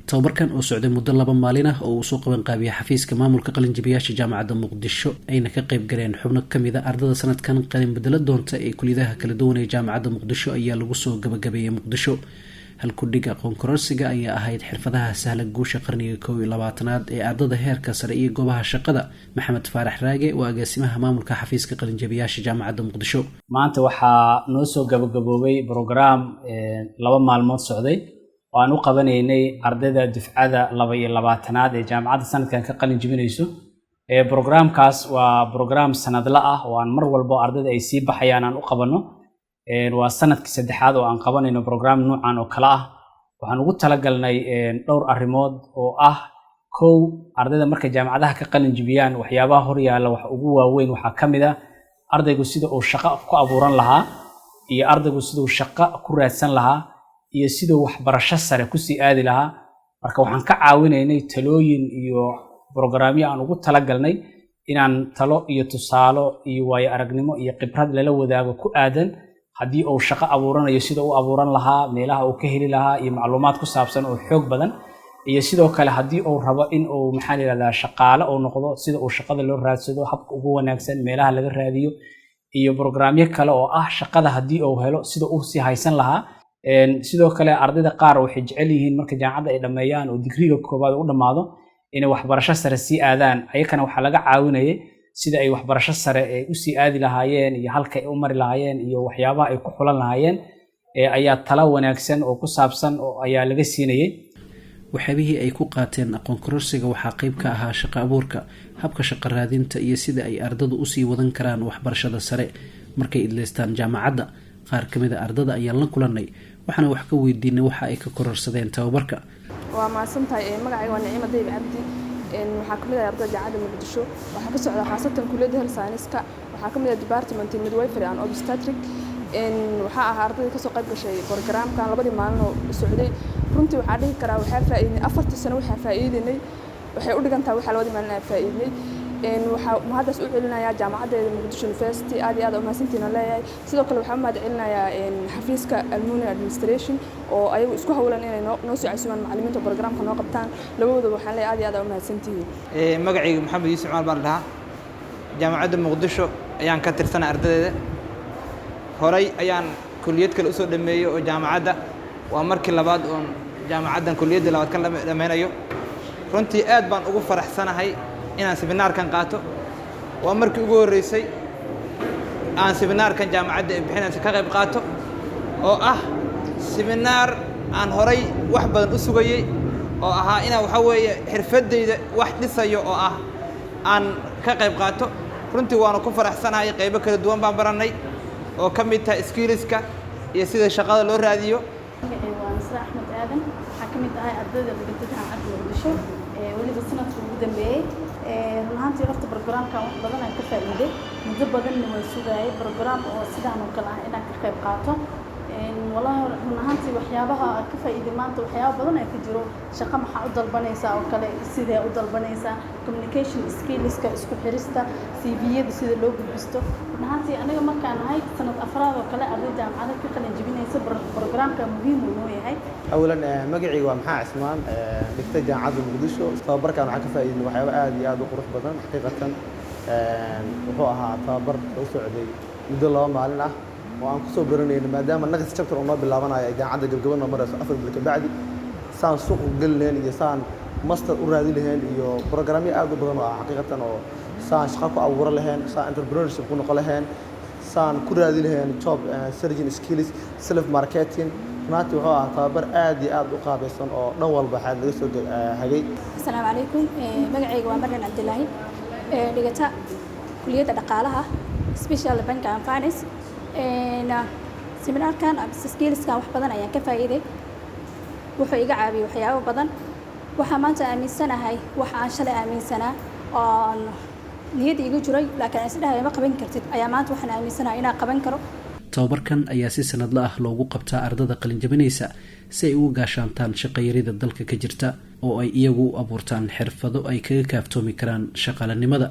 Tababarkan oo socday muddo 2 maalin ah oo uu soo qaban qaabiyay xafiiska maamulka qalinjabiyaasha Jaamacadda Muqdisho, ayna ka qayb galeen xubno kamid a ardada sanadkan qalin bedelo doonta ee kuliyadaha kala duwan ee Jaamacadda Muqdisho, ayaa lagu soo gabagabeeyey Muqdisho. Halkudhig aqoon kororsiga ayaa ahayd "Xirfadaha sahla guusha qarniga 21aad ee ardada heerka sare iyo goobaha shaqada". Maxamed Faarax Raage waa agaasimaha maamulka xafiiska qalinjabiyaasha Jaamacadda Muqdisho. Maanta waxaa noo soo gabagaboobay program 2 maalmood socday oo aan u qabanaynay ardayda dufcada 22aad ee jaamacadda sanadkan ka qalin jebinayso. Programkaas waa program sanadla ah oo aan mar walbo ardayda ay sii baxayaan aan u qabanno. Waa sanadkii saddexaad oo aan qabanayno program nuucan oo kale ah. Waxaan ugu talagalnay dhowr arrimood oo ah: kow, ardayda markay jaamacadaha ka qalin jebiyaan, waxyaabaha hor yaalla wax ugu waaweyn waxaa ka mid ah ardaygu sida uu shaqo ku abuuran lahaa, iyo ardaygu siduu shaqo ku raadsan lahaa, iyo siduu waxbarasho sare kusii aadi lahaa. Marka waxaan ka caawinaynay talooyin iyo programyo aan ugu talagalnay inaan talo iyo tusaalo iyo waayo aragnimo iyo khibrad lala wadaago ku aadan haddii uu shaqo abuuranayo sida u abuuran lahaa, meelaha uu ka heli lahaa, iyo macluumaad ku saabsan oo xoog badan. Iyo sidoo kale haddii uu rabo in uu, maxaa la yidhahdaa, shaqaale uu noqdo, sida uu shaqada loo raadsado, habka ugu wanaagsan, meelaha laga raadiyo, iyo programyo kale oo ah shaqada haddii uu helo sida uu sii haysan lahaa. Sidoo kale ardayda qaar waxay jecel yihiin marka jaamacadda ay dhammeeyaan oo digriga koowaad u dhammaado inay waxbarasho sare sii aadaan. Ayakana waxaa laga caawinayay sida ay waxbarasho sare ay usii aadi lahaayeen, iyo halka ay u mari lahaayeen, iyo waxyaabaha ay ku xulan lahaayeen ayaa talo wanaagsan oo ku saabsan oo ayaa laga siinayay. Waxyaabihii ay ku qaateen aqoon kororsiga waxaa qeyb ka ahaa shaqo abuurka, habka shaqo raadinta, iyo sida ay ardadu usii wadan karaan waxbarashada sare markay idleystaan jaamacadda. Qaar ka mid a ardada ayaan la kulanay, waxaana wax ka weydiinay waxa ay ka kororsadeen tababarka. Waa mahadsantahay. Magacayga waa Naciima Dayib Cabdi. Waxaa kamid ah ardayda Jaamacadda Muqdisho. Waxaa ka socda khaasatan kuliyadda health science-ka. Waxaa kamid ah department midwifery and obstetric. Waxaa ahaa ardayda kasoo qayb gashay programkan labadii maalin oo socday. Runtii waxaa dhihi karaa waxaa faa'iidnay. 4tii sano waxaa faa'iidanay waxay u dhigan tahay waxaa labadii maalin aan faa'iidnay. Waxaa mahaddaas u celinayaa jaamacaddeeda Muqdisho University. Aad iyo aad u mahadsantiina leeyahay. Sidoo kale waxaa u mahad celinayaa xafiiska alumni administration oo ayagu isku hawlan inay noo soo casuumaan macallimiinta programka noo qabtaan. Labadooda waxaan leeyahay aad iyo aad u mahadsantihiin. Magacayga Maxamed Yuusuf Cumar baan dhahaa. Jaamacadda Muqdisho ayaan ka tirsanay ardadeeda. Horay ayaan kuliyad kale usoo dhameeyey oo jaamacadda waa markii labaad oon jaamacaddan kuliyadda labaad ka dhameynayo. Runtii aad baan ugu faraxsanahay inaan seminaarkan qaato. Waa markii ugu horreysay aan seminaarkan jaamacadda ee bixinaysa ka qayb qaato, oo ah seminaar aan horay wax badan u sugayey, oo ahaa inaan waxaa weeye xirfaddayda wax dhisayo oo ah aan ka qayb qaato. Runtii waanu ku faraxsanahay. Qaybo kala duwan baan barannay oo ka mid tahay skillska iyo sida shaqada loo raadiyo. Magacayga waa Nasre Axmed Aadan. Waxaa ka mid ahay ardayda dhigata Jaamacadda Muqdisho, weliba sanadka ugu dambeeyey. Run ahaantii horta programkan wax badan aan ka faa'iiday. Muddo badanna waan sugaayay program oo sidaan oo kale ah inaan ka qayb qaato. Wallahi, run ahaantii waxyaabaha aan ka faa'iiday maanta waxyaaba badan ay ku jiro: shaqo maxaa u dalbanaysaa oo kale, sidee u dalbanaysaa, communication skillska, isku xirista, CV-yada sida loo gudbisto. Run ahaantii aniga markaan ahay sanad afraad oo kale arday jaamacada ka qalin jebinaysa, programka muhiim uu noo yahay. Awalan, magacayga waa Maxaa Cismaan, dhigtay Jaamacadda Muqdisho. Tababarkan waxaan ka faa'iidnay waxyaabo aad iyo aad u qurux badan. Xaqiiqatan wuxuu ahaa tababar soo socday muddo 2 maalin ah oo aan kusoo baranayno, maadaama next chapter oo noo bilaabanayo ay jaamacadda gabgaba noo marayso 4 bil kabacdi, saan suuq u geli lahayn iyo saan master u raadi lahayn, iyo programyo aad u badan oo ah xaqiiqatan oo saan shaqo ku abuuran lahayn, saan entrepreneurship ku noqon lahayn, saan ku raadi lahayn job searching skills, self marketing. Runaatii wuxuu ahaa tababar aad iyo aad u qaabaysan oo dhan walba waxaa laga soo hagay. Asalaamu calaykum. Magacayga waa Maryan Cabdilaahi, dhigata kuliyadda dhaqaalaha, special bank and finance. Seminaarkan, skillskan, wax badan ayaan ka faa'iiday. Wuxuu iga caawiyey waxyaabo badan. Waxaa maanta aaminsanahay waxa aan shalay aaminsanaa oon niyadda iga jiray, laakiin aan isdhahay ma qaban kartid, ayaa maanta waxaan aaminsanahay inaan qaban karo. Tababarkan ayaa si sanadla ah loogu qabtaa ardada qalinjabinaysa si ay uga gaashaantaan shaqayarida dalka ka jirta oo ay iyagu u abuurtaan xirfado ay kaga kaaftoomi karaan shaqaalanimada.